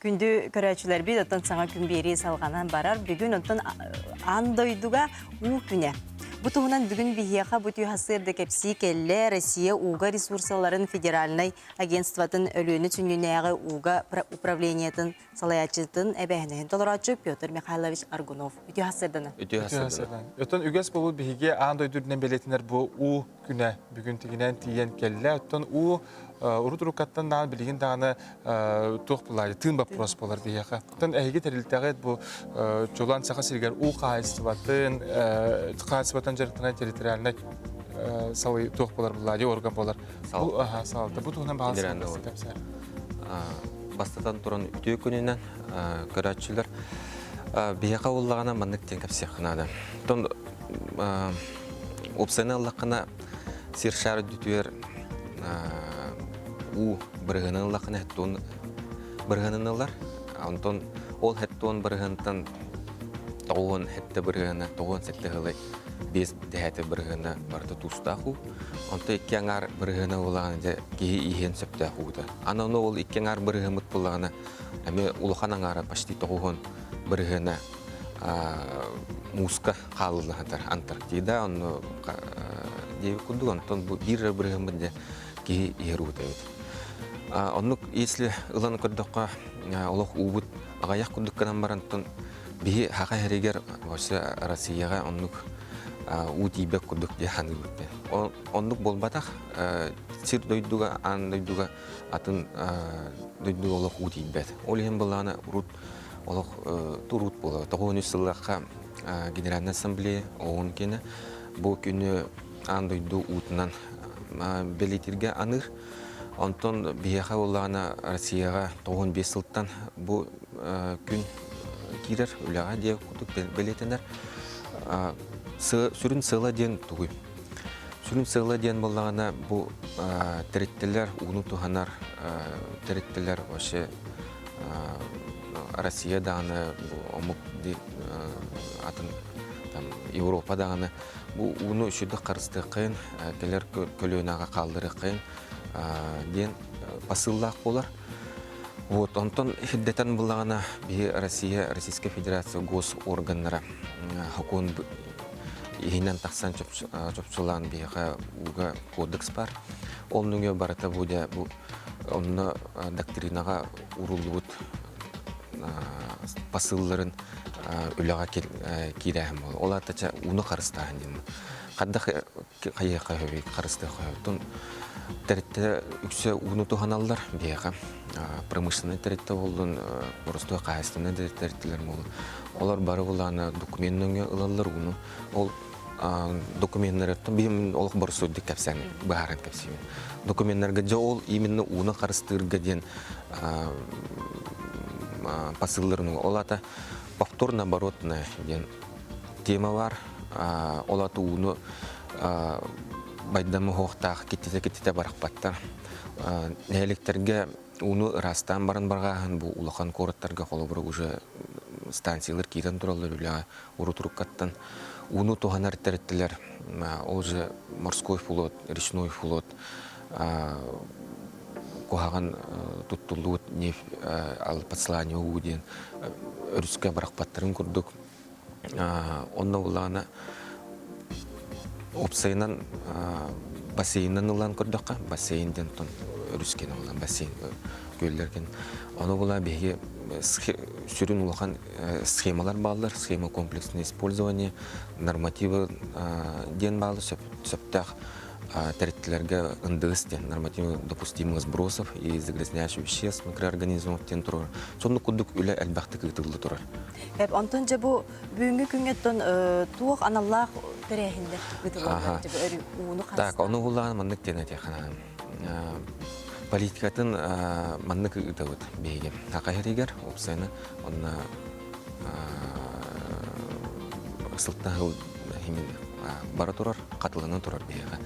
Күндү көрөөччүлэрбит, оттон саҥа күн биэрии салҕанан барар. Бүгүн оттон аан дойдуга уу күнэ. Бу туһунан бүгүн биһиэхэ бу түүн сарсыарда кэпсии кэллэ Россия ууга ресурсаларын федеральнай агентствотын Өлүөнэ сүнньүнээҕи ууга управлениетын салайааччытын эбээһинэһин толорооччу Петр Михайлович Аргунов. Үтүө сарсыарданы. Үтүө сарсыарданы. Оттон үгэс буолбут биһиги аан дойду үрдүнэн бэлиэтэнэр бу уу күнэ бүгүн тигинэн тиийэн кэллэ. Оттон уу урут уруккаттан даҕаны билигин даҕаны туох булаайы тыын боппуруос буолар биһиэхэ. Оттон эһиги тэрилтэҕит бу Чулан Саха сиригэр уу хаһаайыстыбатын хаһаайыстыбатын дьарыктанар территориальнай салай туох буолар булаайы орган буолар. Бу салалта бу туһунан баҕа кэпсээр. Бастатан туран үтүө күнүнэн көрөөччүлэр биһиэхэ буоллаҕына маннык диэн кэпсиэххэ наада. Оттон Уопсайынан ыллаххына, сир шар үрдүтүгэр уу бырыһыанын ыллаххына хеттуон бырыһыанын ылар. Онтон ол хеттуон бырыһыантан тоҕуон хетте бырыһыана, тоҕуон сэтте сылай биэс дэһээтэ бырыһыана барыта туустаах уу. Онтон икки аҥаар бырыһыана буоллаҕына дьэ киһи иһиэн сөптөөх уута. Аны ону ол икки аҥаар бырыһыаммыт буоллаҕына эмиэ улахан аҥаара почти тоҕуһун бырыһыана мууска хаалылла сытар Антарктида онно диэбит курдук онтон бу биир эрэ бырыһыммыт дьэ киһи иһэр уута эбит. Оннук если ылан көрдөххө олох уубут аҕыйах курдук гынан баран оттон биһи хаха иһэригэр вообще Россияҕа оннук уу тиийбэт курдук дии саныыбыт. Оннук буолбатах сир дойдуга аан дойдуга атын дойдуга олох уу тиийбэт. Ол иһин былаана урут олох туруут буолар. 93 сыллаахха Генеральная Ассамблея ООН киэнэ бу күнү аан дойду уутунан бэлиэтииргэ аныыр. Онтон биһиэхэ буоллаҕына Россияҕа 95 сылтан бу күн киирэр үлэҕэ диэн курдук бэлиэтэнэр. Сүрүн сыала диэн тугуй? Сүрүн сыала диэн буоллаҕына бу тэрилтэлэр ууну туһанар тэрилтэлэр вообще Россия даҕаны бу омук атын там Европа даҕаны бу ууну үчүгэй харыстыаххайын кэлэр көлүөнэҕэ хаалларыаххайын диэн посыллаах буолар. Вот, онтон ирдэтэн буллаҕына биһи Россия, Российская Федерация госорганнара сокуон иһинэн тахсан чопчулаан биһиэхэ ууга кодекс бар. Ол нөҥүө барыта бу дьэ бу онно доктринаҕа уруллубут посылларын үлэҕэ киирээһин буолар. Ол аата чэ ууну харыстааһын диэн. Хайдах хайыахха сөбүй, харыстыахха сөбүй. Тэрилтэ үксэ ууну туһаналлар биһиэхэ. Промышленнай тэрилтэ буоллун, боростуой хаһаайыстыбаннай тэрилтэлэр буоллун. Олор бары булаана документ нөҥүө ылаллар ууну. Ол докуменнарыттан биһим олох боростуойдук кэпсээн быһааран кэпсиибин. Докуменнарга дьэ ол именно ууну харыстыырга диэн посылларын ол ата повторно-оборотная диэн тема бар. Ол ата ууну байдамы хуохтаах киттитэ-киттитэ барахпаттар. Нэһиликтэргэ ууну ыраастаан баран барҕааһын бу улахан куораттарга холобура уже станциялар киирэн тураллар үлэҕэ урутуруккаттан ууну туһанар тэрилтэлэр ол же морской флот, речной флот куһаҕан туттуллубут нефть подслание уу диэн өрүскэ бырахпаттарын курдук онно буллаҕына уопсайынан бассейнынан ылан көрдөххө бассейн диэн өрүскэ ылан бассейн күөллэргин ону була биһиги сүрүн улахан схемалар бааллар схема комплексное использование нормативы диэн бааллар сөптөөх тэрилтэлэргэ НДС диэн нормативы допустимых сбросов и загрязняющих веществ микроорганизмов диэн турар соннук курдук үлэ элбэхтик ыытылла турар Онтон дьэ бу бүгүҥҥү күҥҥэ оттон туох аналлаах тэрээһиннэр ыытыллаллар ууну Так, ону буллаҕына маннык диэн этиэххэ политикатын маннык ыытабыт биһиги. Саха сиригэр уопсайынан онно сылтан сыл бара турар, хатылана турар биһиэхэ.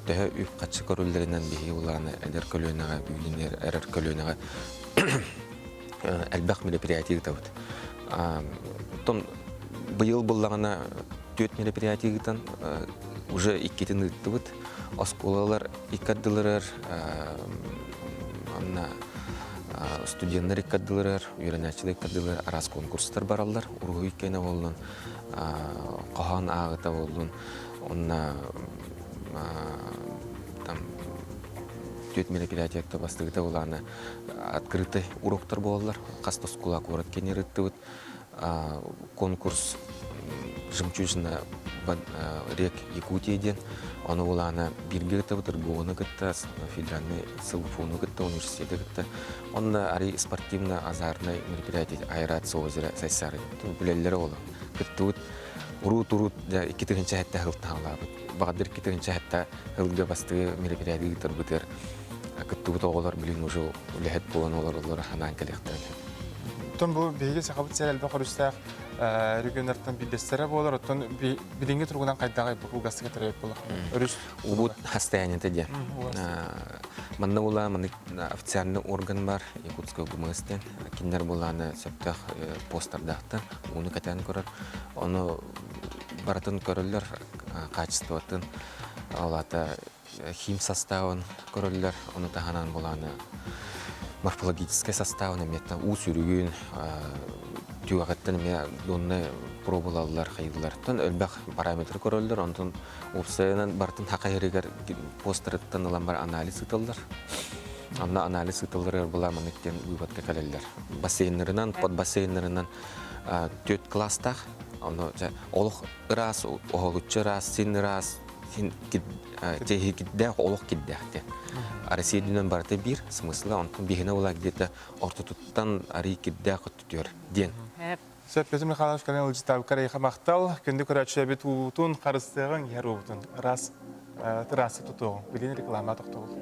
Төһө үп-харчы көрүллэринэн биһиги улаана эдэр көлүөнэҕэ, үүнэн эрэр көлүөнэҕэ элбэх мероприятие ыытабыт. Оттон быйыл буллаҕына түөрт мероприятие ыытан уже иккитин ыыттыбыт. Оскуолалар икки ардыларыгар манна Студеннар иккардыларыгар, үөрэнээччилэр иккардыларыгар араас конкурстар бараллар. Уруһуй кэнэ буоллун, хоһоон ааҕыта буоллун, уонна там түөрт мероприятиятта бастыгыта булааны открытый уроктар буолаллар. Хас да оскуола куорат кэннир ыттыбыт. Конкурс «Жемчужина рек Якутии» диэн. Ону булаана бииргэ кыттабыт РГУ-ну кытта, федеральный СГФУ-ну кытта, университеты кытта. Онно ари спортивно-азартный мероприятие аэрация озера Сайсары. Билэллэрэ ол. Кыттыбыт уруут-уруут 2007 сылтаалаабыт. Баҕадыр 2007 сылга бастыы мероприятие ыытарбытыгар кыттыбыт оҕолор билин уже үлэһит буолан олороллоро ханаан кэлиэхтэрин сөп. Оттон бу биһиги Сахабыт сирэ элбэх өрүстээх регионнартан биирдэстэрэ буолар. Оттон билиҥҥи туругунан хайдаҕый бу кылгастык этэрэ буолар. Өрүс Убут состояниета диэн. Манна була маннык официальный орган бар Якутская ГМС диэн. Кинилэр булааны сөптөөх постардаахтар, ууну кэтээн көрөр. Ону барытын көрөллөр, качествотын, ол аата хим составын көрөллөр, ону таһынан булааны морфологическай составын эмиэ уу сүрүгүн, түгэҕиттэн эмиэ донны пробалаллар, хайыыллар. Тон элбэх параметр көрөллөр, онтон уопсайынан барытын хахайырыгар постерыттан ылан бар анализ ыыталлар. Онно анализ ыыталларыгар была маннык диэн выводка кэлэллэр. Бассейннарынан, под бассейннарынан түөрт класстаах, ону олох ыраас, оһолуччу ыраас, син ыраас, син кирдээх, олох кирдээх диэн. Россия дүнэн барыта биир смысла, онтон биһине була где-то ортотуттан арый кирдээх өттүтүөр диэн. Сөп, Петр Михайлович кэлэн ылдьытаабыккар эйиэхэ махтал. Күндү көрөөччүлэрбит уубутун, харыстыаҕыҥ, иһэр уубутун ыраас, ыраастык тутуоҕуҥ. Билигин реклама тохтобул.